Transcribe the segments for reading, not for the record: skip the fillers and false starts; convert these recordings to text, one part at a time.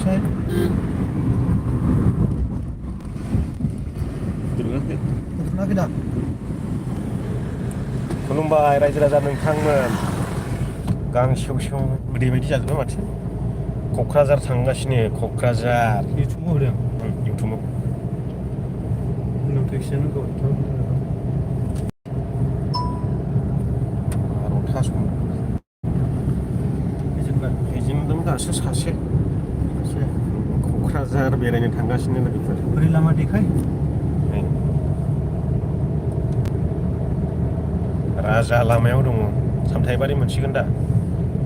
ใช่दख'ना गोदान खुलुमबाय रायजो राजा नोंथांमोन गांसेयाव सेव ओरैबायदि जाजोबबाय माथो क'क्राझार थांगासिनो क'क्राझार इउटुबाव होदों इउटुबाव नटिफिकेसन होगौ बार'था सम बेजोंदों दासो सासे क'क्राझार बेरायनो थांगासिनो लोगोफोर बोरै लामा देखाय राजा लामायाव दङ सामथाइबारि मोनसिगोन दा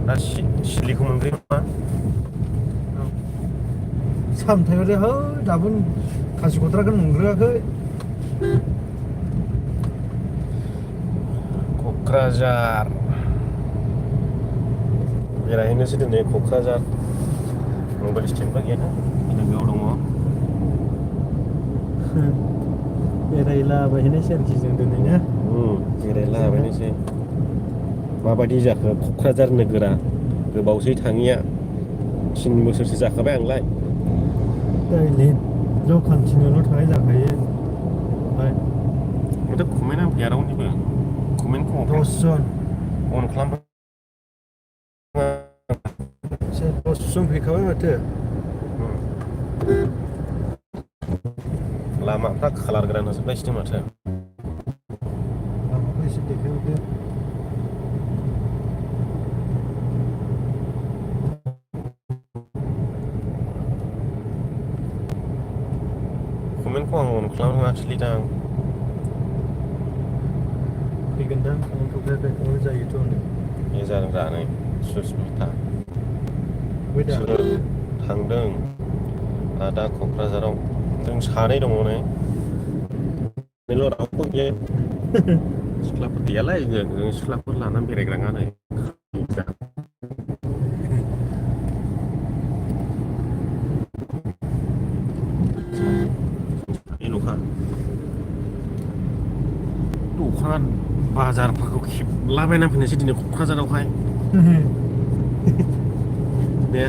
ना सिडलिखौ मोनग्रोयो नामा सामथाइबारि है दाबो कासिक'त्राखौ मोनग्रोआखै क'क्राझार बेरायहैनोसै दिनै क'क्राझार मबाइल स्टेन्डबो गैयाना लोगोआव दङ बेरायलाबायहैनोसै आरोखि जों दिनै ना बेरायलाबायनोसै माबायदि जाखो क'क्राझार नोगोरा गोबावसै थाङिया 3 बोसोरसो जाखाबाय आंलाय दैलि ज' कन्टिनिउल' थांनाय जाखायो ओमफ्राय माथो कमेन्टआनो फैया रावनिबो कमेन्टखौ 10 जन अन खालाम 10 जन फैखाबाय माथो लामाफ्रा कालार गोदान होजोबगासिनो माथो लामाखौ एसे देखायहरदो कमेन्टखौ आं अन खालामनाङासैलै दां फैगोनदां कमेन्ट सफैयाखै जायोथ' होनो बे जादों जानाय सुस्मिता सोर थांदों दा क'क्राझाराव जों सानै दङ नै रावबो गैया सिख्लाफोर गैयालाय जों सिख्लाफोर लानानै बेरायग्राङा नै दखान बाजारफोरखौ खेबलाबायना फैनोसै दिनै क'क्राझारावहाय दे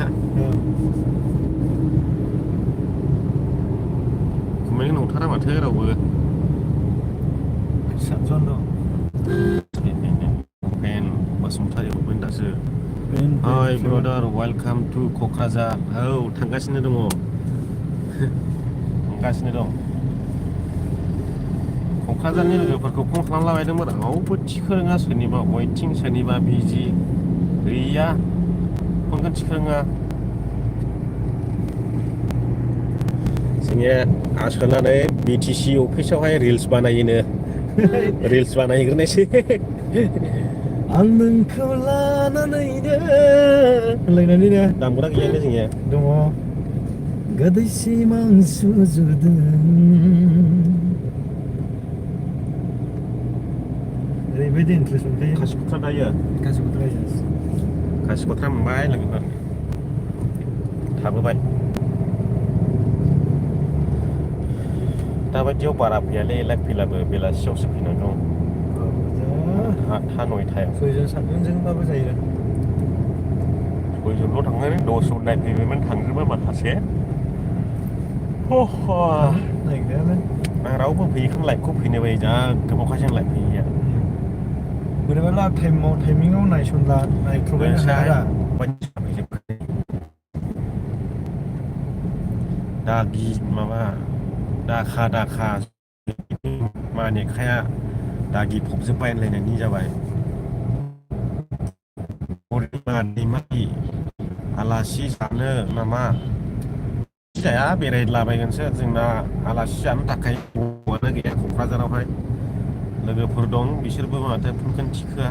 कमेन्ट नंथारा माथो रावबो 7 जन दं पेन बसुमतारी हरबाय दासो हाय ब्रादार वेलकाम टु क'क्राझार औ थांगासिनो दङ क'क्राझारनि लोगोफोरखौ फन खालामलाबायदोंमोन रावबो थिखो रोङा सोरनिबा वेटिं सोरनिबा बिजि गैया फनखौनो थिखो रोङा जोंनिया आसोनानै BTC अफिसावहाय रिल्स बानायोनो रिल्स बानायग्रोनायसै आं नोंखौ लानानैनो होनलायनानै दामग्रा गैयानो जोंनिया दङ गोदैसिम आं सुजुदों ओरैबायदि इन्ट्रेस्ट मोनखायो कासिक'त्रा दायो कासिक'त्रा मोनबाय लोगोफोर थाबोबाय दाबायदियाव बारा फैयालै लाइक फैलाबो बेलासियावसो फैनांगौ 8था 9थायाव 6 जन 7 जनजोंबाबो जायो 6 जनल' थांनानै 10 जन नायफैबायमोन थांजोबबाय माखासे नायग्रायालाय रावबो फैयैखौनो लाइकखौ फैनो बायो जा गोबावखायसो लाइक फैयैया बोरैबाला टाइमिंआव नायसनला नायख्रबायनो हाया दागि माबा दाखा मानेखाया दागि फबजोब्बाय होनलायनायनि जाबाय दैमारि आलासि जानो नामा जाया बेरायलाबायगोनसो जोंना आलासि जानो थाखाय बबानो गैया क'क्राझारावहाय लोगोफोर दं बिसोरबो माथो फनखौनो थिखोआ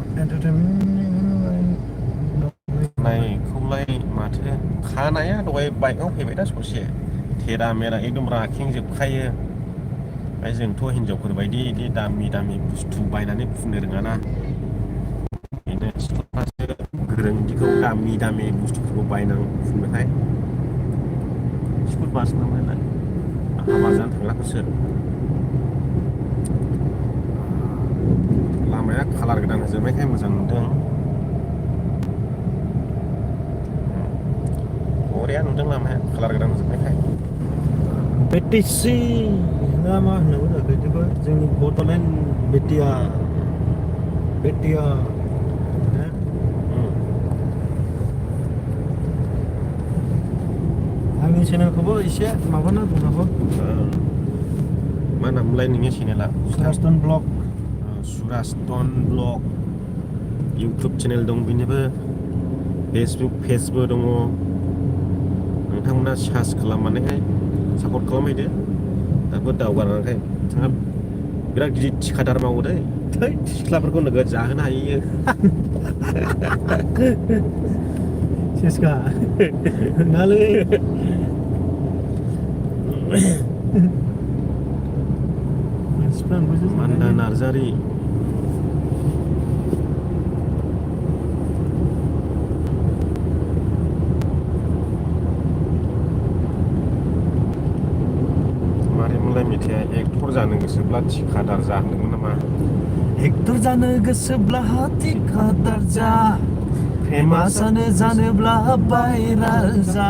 नायखौलाय माथो खानाया दहाय बाइकआव फैबाय दा ससे थेरा मेरा एकदम राखेंजोबखायो ओमफ्राय जोंथ' हिनजावफोरबायदि बिदि दामि बुस्थु बायनानै फुननो रोङाना बेनो सिख्लाफ्रासो गोरों बिदिखौ दामि बुस्थुफोरखौ बायनानै फुननोहाय स्कुल बास नालाय हाबा जानो थांग्राखौसो लामाया कालार गोदान होजोबनायखाय मोजां नुदों बरिया नुदों लामाया कालार गोदान जोबनायखाय बेटिसि ना मा होननांगौ बिदिबो जोंनि बड'लेण्ड बेटिया आंनि चेनेलखौबो एसे माबाना बुंनांगौ मा नामलाय नोंनि चेनेला सुराजटन ब्लग सुराजटन ब्लग इउटुब चेनेल दं बेनिबो फेसबुक पेजबो दङ नोंथांमोना सार्च खालामनानैहाय सापर्ट खालामहैदो दाबो दावगानायखाय बिथाङा बिराद गिदिर थिखादार मावो दै थै सिख्लाफोरखौ नोगोद जाहोनो हायो सेसका नालै मान्दा नार्जारि मारै मेथाइया एक्टर जानो गोसोब्ला थिखादार जा होनदोंमोन नामा एक्टर जानो गोसोब्ला थिखादार जा फेमासानो जानोब्ला भाइराल जा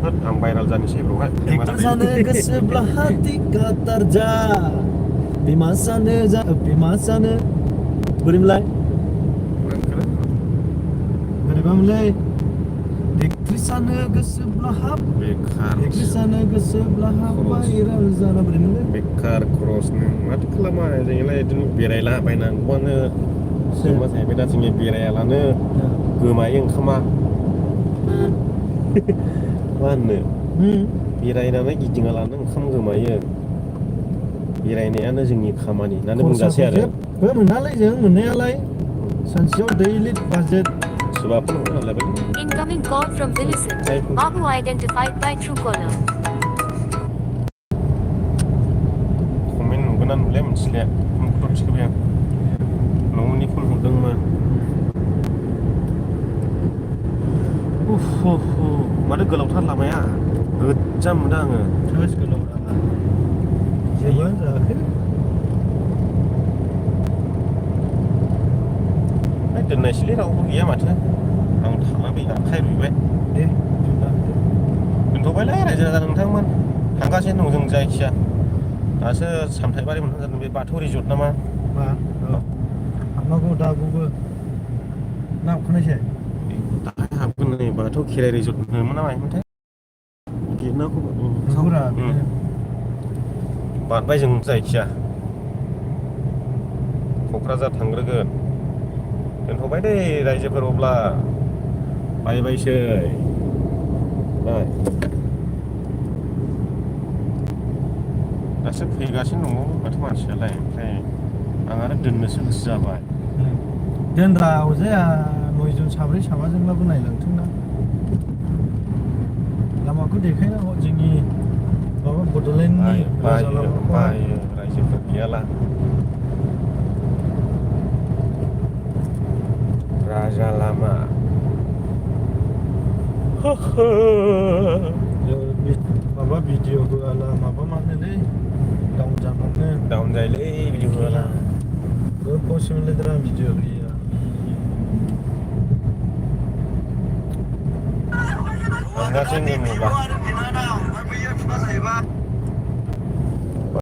आं भाइराल जानोसै ब्र'हाय एक्टर जानो गोसोब्ला थिखादार जा फेमासानो बोरैमोनलाय बोरैबामोनलै एक्ट्रिस जानो गोसोब्ला बेखार एक्ट्रिस जानो गोसोब्ला भाइराल जाना बोरैमोनलै बेखार खरस नों माथो खालामा जोंलाय बिदिनो बेरायला बायनांगौआनो जोंबा जाहैबाय दा जोंनि बेरायालानो गोमायो ओंखामा मा होननो बेरायनानै गिदिङालानो ओंखाम गोमायो बेरायनायानो जोंनि खामानि होननानै बुंजासै आरो जेबो मोनालै जों मोननायालाय सानसेयाव दैलि बाजेट सोरबाफोर मोनालाय Incoming call from Millicent. Babu identified by Truecaller. Comment नुगोन ना नुलाय मोनथिले फनखौल' थिखोबाय आं न'नि फन हरदोंमोन माथो गोलावथार लामाया गोज्जाम मोनदों आङो गोलाव लामा जेबो जायाखै दोननायसैलै रावबो गैया माथो आं थांनानै आखाइ रुइबाय दे दोनथ'बायलै रायजो राजा नोंथांमोन थांगासिनो दं जों जायखिया दासो सामथाइबारि मोनहांजादों बे बाथौ रिजर्ट नामा मा हाबनांगौ दाबोबो ना अखानायसै दाहाय हाबगोन नै बाथौ खेराइ रिजर्ट होनोमोन ना मायोमोनथाय गिरनांगौ बारबाय जों जायखिया क'क्राझार थांग्रोगोन दोनथ'बाय दै रायजोफोर अब्ला बायबायसै दासो फैगासिनो दङ माथो मानसियालाय ओमफ्राय आं आरो दोननोसो गोसो जाबाय दोनरा अजाया 9 जन साब्रै साबाजोंब्लाबो नायलांथोंना लामाखौ देखायना जोंनि माबा बड'लेण्डनि बायो रायजोफोर गैयाला राजा लामा माबा भिडिअ होआला माबा मानोलै डाउन जायोलै भिडिअ होआला पसिबोल भिडिअ होयो थांगासिनो दङब्ला